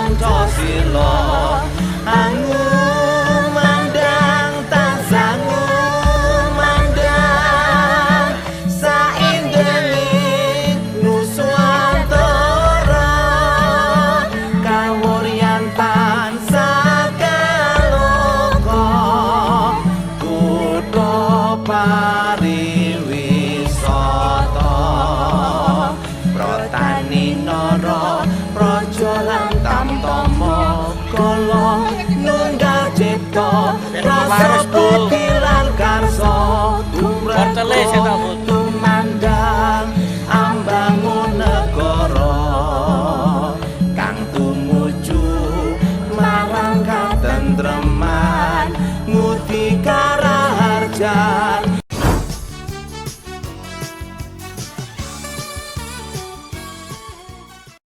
Pancasila. Angumandhang tansah ngumandhang saindenging Nuswantara, kawuryan tansah kaloka, kutha pariwisata, Pratani nara praja lan tamtama, kala nunggal cipta rasa budi lan karsa. Wortele sing tak, Bu. Tumandang ambangun negara kang tumuju marang katentreman, ngudi karaharjan.